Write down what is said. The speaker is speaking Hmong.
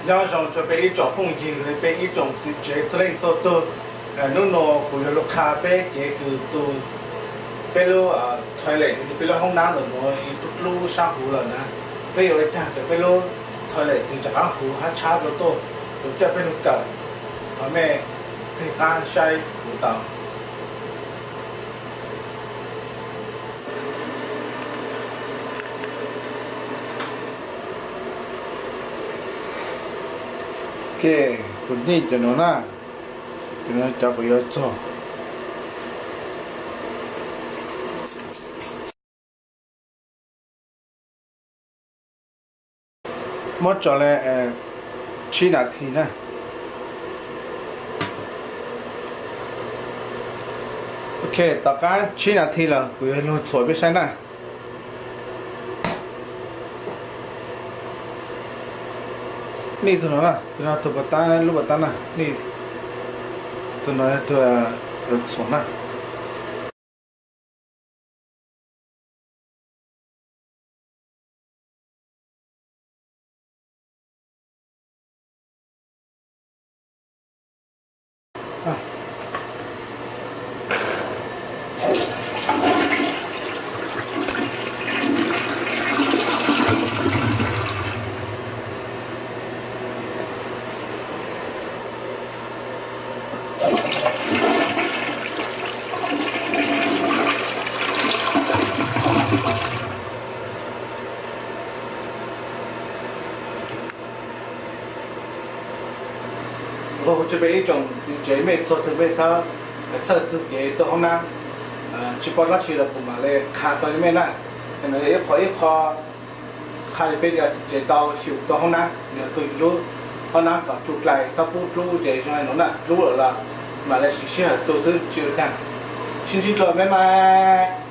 Nyob zoo rau peb ib tsoom phooj ywg, peb ib tsoom txiv tsev txhua leej txhua tug. Hnub no kuv yuav lug qha peb kev kws tu peb lub toilet, peb lub hoob nab ntawm nuav ib tug dlub sab huv lawm na. Peb yuav ua caag kws peb lub toilet tseem rov qaab huv hab tshab dlua tuaj, kuv coj peb lug kawm, thov mej tej qaab saib kuv tau. Ok, kuv nim cov nuav na, cov nuav cov kuv yuav txuag. Muab tso le tsib nas this na. Ok, tom qab tsib nas this lawm kuv yuav lug txhuam peb saib na. Nim tug nuav na, tug nuav tug pas tab, lub pas tab na, nim tug nuav tug yuav txhuam na. Nqua hu rau peb ib tsoom txiv tsev mej txhua tug mej txhawb txhawj txug kev tu hoob nab, tsi paub dlaab tsi los kuv mam le qha tau mej na. Ib qho ib qho qha le peb cov txiv tsev tau xyum tu hoob nab, yog tu lub hoob nab kom dlub dlai, txhob pub dlub ces zoo le nuav na, dlub lawm los mam le siv sij hawm tu xwb tsi ua caag. Sib ntsib dlua, bye bye.